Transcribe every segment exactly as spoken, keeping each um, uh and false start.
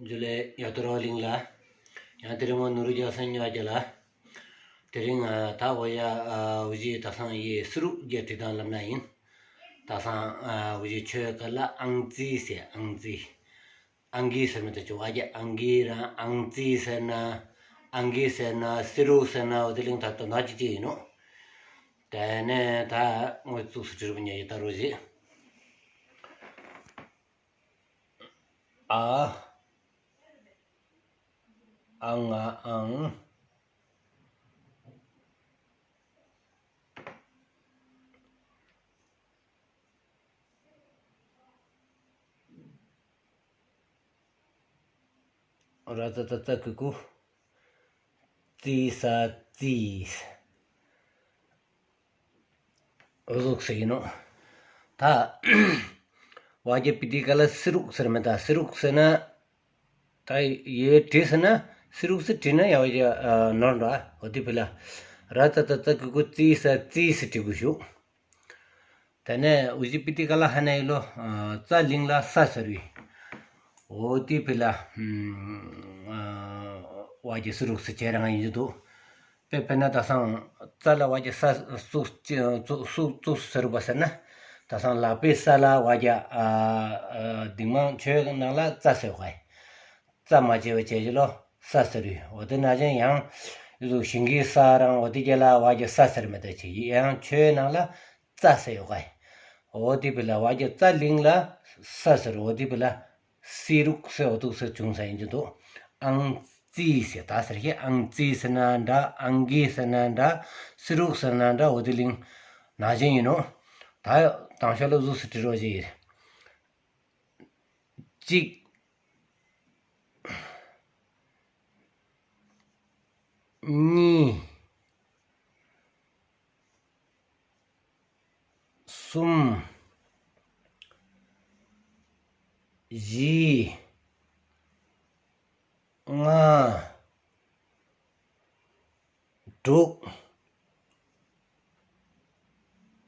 ཇུ་ལེ་ཡ་ཏོ་རོ་ལིང་ལ། ཡང་དེ་རིང་མོ་ནུ་རུ་རྒྱ་སེན་ཉོ་རྒྱ་ལ། དེ་རིང་ཨ་ད་འོ་ཡ་ཨ་འུ་ཅི་ད་སང་ཡི་སི་རུ་རྒྱ་བྲི་སྟངས་ལབ་ན་ཡིན། ད་སང་ཨ་འུ་ཅི་ཆོས་སྐད་ལ་ཨང་རྩིས་ཟེར། ཨང་རྩིས། ཨང་ཀི་ཟེར་མི་དེ་ཆོ་བ་རྒྱ་ཨང་ཀི་རང་ཨང་རྩིས་ཟེར་ན། ཨང་ཀི་ཟེར་ན་སི་རུ་ཟེར་ན་འོ་དེ་གླིང་ད་ད་ན་ཅི་ཅི་ཡིན་ནོ། དེ་ནས་ད་ངོ་ཙུགས་སུ་བྲིས་པ་ཉ་ཡི་ད་རུ་ཅི། ཨ། ཨང་ང་ཨང་། ར་ཙ་ཙ་ཙ་ཀུ་ཀུ། ཙི་ས་ཙིས། འོ་ཟུག་ཟེར་ཡིན་ནོ། ད་བ་རྒྱ་པི་ཏི་ཀ་ལ་སི་རུག་ཟེར་མི་ད་སི་རུག་ཟེར་ན། ད་ཡེ་བྲིས་ཟེར་ན་སི་རུག་སི་བྲིས་ན་ཡ་བ་རྒྱ་ནོར་འགྲོ། འོ་དེ་ཕི་ལ་ར་ཙ་ཙ་ཙ་ཀུ་ཀུ་ཙི་ས་ཙིས་སི་བྲིས་དགོས་ཞུ། དེ་ནས་འུ་ཅི་པི་ཏི་ཀ་ལ་ཧ་ན་ཡི་ལོ། ཙ་གླིང་ལ་ས་ཟེར་བའི། འོ་དེ་ཕི་ལ་བ་རྒྱ་སི་རུག་སི་བྱེད་རང་ཡིན་གྱི་འདུག། དཔེ་དཔེར་ན་ད་སང་ཙ་ལ་བ་རྒྱ་ས་ཙུགས་ཙུགས་ཙུགས་ཟེར་བ་ཟེར་ན། ད་སང་ལག་པའི་ས་ལ་བ་རྒྱ་ཨ་ཨ་དིང་མང་ཆོས་ནང་ལ་ཙ་ཟེར་བ། ཙ་མ་བྱས་པ་བྱས་ཀྱི་ལོ་ས་ཟེར་ཡོད། འོ་དེ་ན་ཅན་ཡང་ཡུ་ཟུག་ཞིང་གི་ས་རང་འོ་དེ་རྒྱ་ལ་བ་རྒྱ་ས་ཟེར་མི་ད་བྱེད་ཡང་ཆོས་ནང་ལ་ཙ་ཟེར་ཡོད་ག། འོ་དེ་ཕི་ལ་བ་རྒྱ་ཙ་གླིང་ལ་ས་ཟེར། འོ་དེ་ཕི་ལ་སི་རུག་ཟེར་འོ་དུག་ཟེར་བྱུང་ས་ཡིན་གྱི་འདུག། ཨང་རྩིས་ཟེར་ད་ཟེར་ཁྱེད་ཨང་རྩིས་ཟེར་ན་འདྲ། ཨང་ཀི་ཟེར་ན་འདྲ། སི་རུག་ཟེར་ན་འདྲ། འོ་དེ་གླིང་ན་ཅན་ཡིན་ནོ། ད་དང་ཤོག་ལ་ཟུག་ཟེར་བྲི་རོགས་བྱེད། གཅིག། གཉིས། གསུམ། བཞི། ལྔ། དྲུག།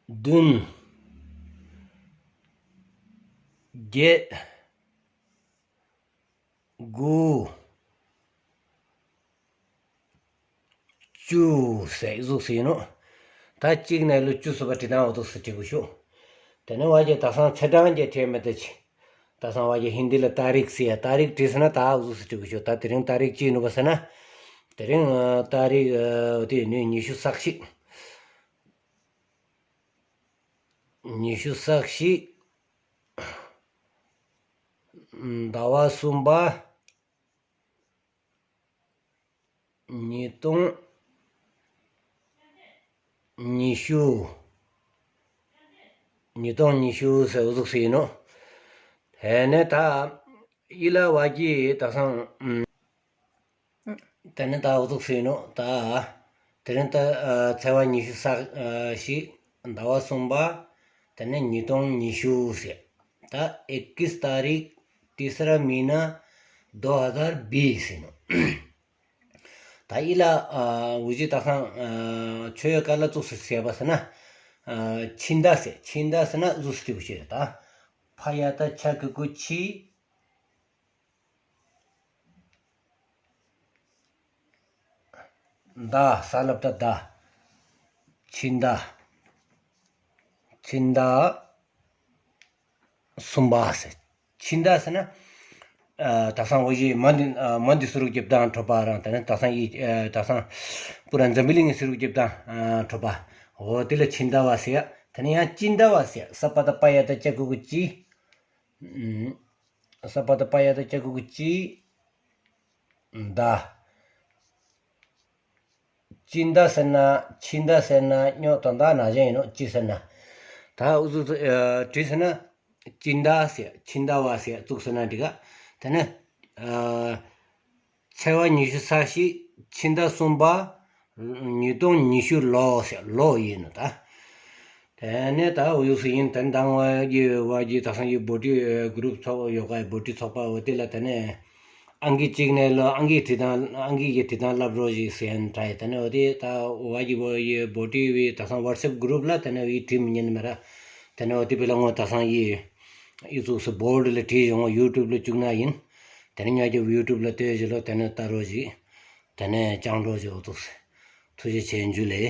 བདུན། བརྒྱད། དགུ། བཅུ་ཟེར་ཟུག་ཟེར་ཡིན་ནོ། ད་གཅིག་ནས་ལོ་བཅུ་སོ་པ་བྲིས་དང་འོ་དུག་ཟེར་བྲིས་དགོས་ཤོག། དེ་ནས་བ་རྒྱ་ད་སང་ཚེས་གྲངས་ཀྱི་བྲིས་མི་དེ་ཆེ། ད་སང་བ་རྒྱ་ཧིན་དི་ལ་ཏ་རིག་ཟེར་ཡ། ཏ་རིག་བྲིས་ཟེར་ན་ད་འོ་ཟུག་ཟེར་བྲིས་དགོས་ཤོག། ད་དེ་རིང་ཏ་རིག་ཅི་ཡིན་ནོ་བ་ཟེར་ན། དེ་རིང་ཨ་ཏ་རིག་ཨ་དེ་ནི་ཉི་ཤུ་རྩ་བཞི། ཉི་ཤུ་རྩ་བཞི། ཟླ་བ་གསུམ་པ། ཉིས་སྟོང་ཉི་ཤུ། ཉིས་སྟོང་ཉི་ཤུ་ཟེར་འོ་ཟུག་ཟེར་ཡིན་ནོ། དེ་ནས་ད་ཡི་ལ་བ་རྒྱ་ད་སང་། དེ་ནས་ད་འོ་ཟུག་ཟེར་ཡིན་ནོ། ད་དེ་རིང་ད་ཨ་ཚེས་པ་ཉི་ཤུ་རྩ་ཨ་བཞི། ཟླ་བ་གསུམ་པ། དེ་ནས་ཉིས་སྟོང་ཉི་ཤུ་ཟེར། ད་ཨེ་ཀིས་ཏ་རིག། ཏི་སི་ར་མི་ན། དོ་ཧ་ཟར་བི་ཟེར་ནོ། ད་ཡི་ལ་ཨ་འུ་ཅི་ད་སང་ཨ་ཆོས་ཀ་ལ་ཙུགས་སུ་ཟེར་བ་ཟེར་ན། ཨ་ཕྱི་ཟླ་ཟེར། ཕྱི་ཟླ་ཟེར་ན་ཟུག་སུ་ཟེར་བ་ཤེས་རེད་ད། ཕ་ཡ་ད་ཆ་ཀུ་ཀུ་ཕྱི། ཟླ། ས་ལབ་ད་ཟླ། ཕྱི་ཟླ། ཕྱི་ཟླ་གསུམ་པ་ཟེར། ཕྱི་ཟླ་ཟེར་ན། ཨ་ད་སང་འོ་ཞེས་མ་འདི་ཨ་མ་འདི་སུ་རུག་རྒྱབ་དང་གྲོ་པ་རང་དེ་ནས་ད་སང་ཡི་ཨ་ད་སང་པུ་ར་འཛམ་བུ་གླིང་གི་སུ་རུག་རྒྱབ་དང་ཨ་གྲོ་པ། འོ་དེ་ལ་ཕྱི་ཟླ་བ་ཟེར། དེ་ནས་ཡང་དཔྱིད་ཟླ་བ་ཟེར། ས་པ་ད་པ་ཡ་ད་ཅ་ཀུ་ཀུ་དཔྱིད། ཨུམ། ས་པ་ད་པ་ཡ་ད་ཅ་ཀུ་ཀུ་དཔྱིད། ཟླ། དཔྱིད་ཟླ་ཟེར་ན། ཕྱི་ཟླ་ཟེར་ན་སྨྱོ་དོན་དག་ན་གཞན་ཡིན་ནོ། དཔྱིད་ཟེར་ན། ད་འུ་ཚོ་ཨ་བྲིས་ཟེར་ན། དཔྱིད་ཟླ་ཟེར། ཕྱི་ཟླ་བ་ཟེར་བཙུགས་ཟེར་ན་འགྲིག་ག། དེ་ནས་ཨ་ཚེས་པ་ཉི་ཤུ་རྩ་བཞི། ཕྱི་ཟླ་གསུམ་པ། ཉིས་སྟོང་ཉི་ཤུ་ལོ་ཟེར་ལོ་ཡིན་ནོ་ད། དེ་ནས་ད་འོ་ཡུག་སུ་ཡིན། དེ་དང་བ་གི་བ་གི་ད་སང་གི་བོ་ཊི་གུ་རུབ་ཚོགས་ཡོད་ག། བོ་ཊི་ཚོགས་པ་འོ་དེ་ལ་དེ་ནས་ཨང་ཀི་གཅིག་ནས་ལོ་ཨང་ཀི་བྲིས་དང་ཨང་ཀི་གི་བྲིས་དང་བསླབ་རོགས་ཞིག་ཟེར་ཡན་དྲ་ཡི། དེ་ནས་འོ་དེ་ད་བ་གི་བོ་ཡི་བོ་ཊི་བི་ད་སང་ཝ་ཊི་སེབ་གུ་རུབ་ལ་དེ་ནས་བི་བྲིས་མི་ཉན་མེད་ར། དེ་ནས་འོ་དེ་བི་ལ་ངོ་ད་སང་ཡི་ཡི་ཚུགས་སུ་བོར་ཌི་ལ་བྲིས་ཡོང་ངོ་ཡུ་ཊུབ་ལ་བཅུག་ན་ཡིན། དེ་ནས་ཉག་གི་ཡུ་ཊུབ་ལ་ལྟོས་ཞིག་ལོ། དེ་ནས་ལྟ་རོགས་ཞིག་དེ་ནས་ཅང་འགྲོ་ཞིག་འོ་ཐུགས་ཐུགས་རྗེ་ཆེ། འཇུ་ལེ།